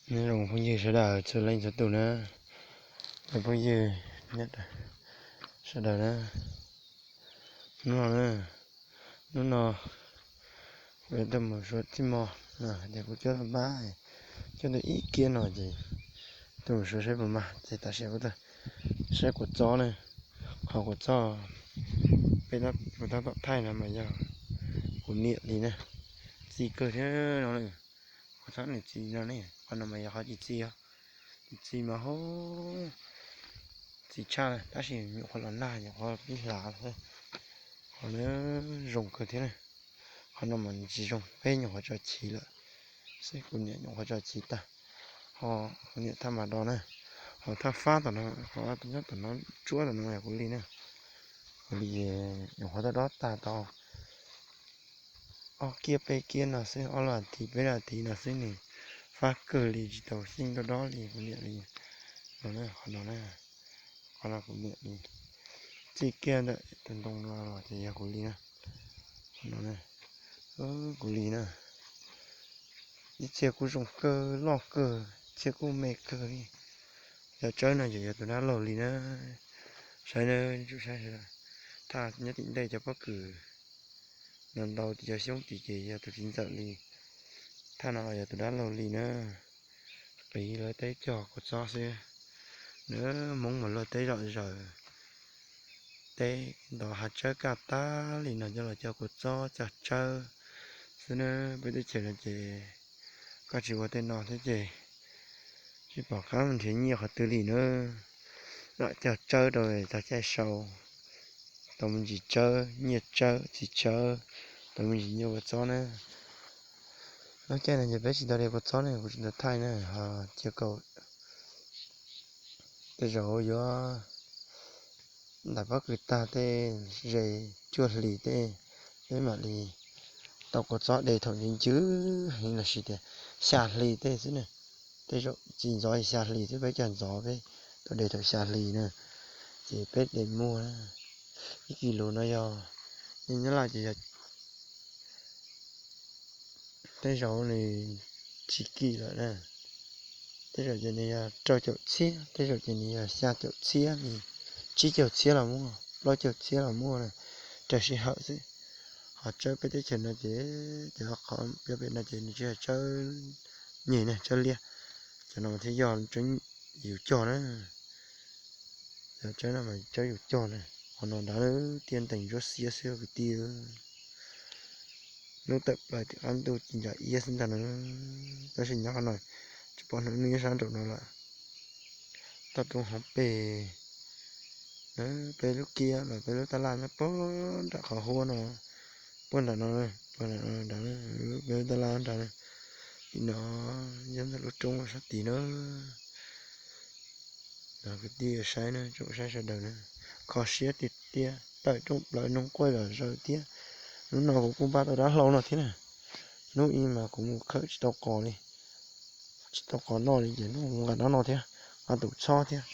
Nyob zoo phooj ywg sawv daws txhua leej txhua tus na, cov phooj ywg sawv daws na, hnub no, hnub no kuv yuav tuaj mus suav txij mo, ces kuv coj pab, coj tau ib kiab no ces tuaj mus suav saib puas mag ces tam sim kuv tuaj saib kua txob na, qhov kua txob peb kuv tab tom thaij no mas yog kuv niam li na, txi kawg thiab no. Kua txob niam txi no ne, qhov no mas yog qhov tsis txi os, tsis txi mas txi tshaj na, tab sis nyuam qhuav los nag nyuam qhuav pib hlav xwb. Qhov no zoo kawg thiab na, qhov no mas tsis zoo, peb nyuam qhuav tso chiv lawm xwb, kuv niam nyuam qhuav tso chiv tag, ho kuv niam thaj mas do na, ho thaj fab tom no, qhov nyob tom no, tsuab tom no yog kuv li na, kuv li nyuam qhuav tau dob tag tau ob kiab peb kiab no xwb, ob lub as thiv peb lub as thiv no xwb nws fab kawg li tsis tau xyeej tuaj dob li kuv niam li. No, qhov no, qhov no kuv niam li, txij kiag ntawm tus ntoo no los ces yog kuv li na. No, kuv li na, ib txhia kuj zoo kawg loj kawg, txhia kuj me kawg li. Cov tsawb no ces yog tus dab laug li na, saib na, tsum saib sawv daws, thaj nyob tim ntej cov pob kws no ntau tim cov xyoob tim ces yog tus txiv ntxawm li, thaj no los yog tus dab laug li na. Qiv lawv teb cog kua txob xwb, na, Hmoob mas luag teb zom zaws, teb ntov hav tsawb kaj tag li no coj los cog kua txob cog tsawb xwb na. Peb teb chaws no ces koj tsis ua tej no thiab ces tsis pom qab mus nrhiav nyiaj qhov twg li na. Lam cog tsawb rau tag caij sau, tau me ntsis tsawb nyiaj tsawb txiv tsawb, tau me ntsis nyiaj kua txob na. Lub caij no ces peb tsis tau de kua txob ne, kuv tsis tau thaij na, ho cia kaum tej zaum yuav ntais pob kws tag tej ze cuaj hlis tej, peb mam li tau kua txob de thaum ncw ncw heev lossis tias xya hli tej xwb na. Tej zaum tsis ntxov xya hlis xwb, peb cog ntxov peb tau de thaum xya hlis na, ces peb de muag na. Ib kis lus no yog nyob Nyab Laj ces yog tej zaum nws tsis kim lawm na, tej zaum ces nws yog rau caum txhiab, tej zaum ces nws yog xya caum txhiab li, tsib caug txhiab los muaj, plaub caug txhiab los muaj na, raws sij hawm xwb. Ho tsawb peb teb chaws no ces cov qhov peb pem no ces nws tsis yog tsawb nyeg na, tsawb liab, cov no thiaj yog tsawb yus cog na. Cov tsawb no mas tsawb yus cog na. Qhov no nrad tiaj ntees ntsuab xiab xwb kwv tij. Lub tawm plaws tim qab ntuj ci ntsa iab xwb ntag na. Tab sis nyob qhov no tsis pom hnub nyob sab nraum no lawm. Toj roob hauv pes, peb lub kiab los peb lub tab laj nyob puag nram qhov huab no, puag nram no, puag nram no nrad, peb lub tab laj nrad. Tim no yog ntawm lub roob sab tid na. Kwv tij saib na, tsoom saib sawv daws na, kho siab tiag tiag, tawm rooj plaws noog quaj zom zaws thiab. Hnub no kuv kuj npaj tau dab hlau no thiab na. Hnub ib mas kuv mus khawm tsis tau qos li, tsis tau qos noj li ces hnub no nqa dab no thiab, nqa tus txhob thiab.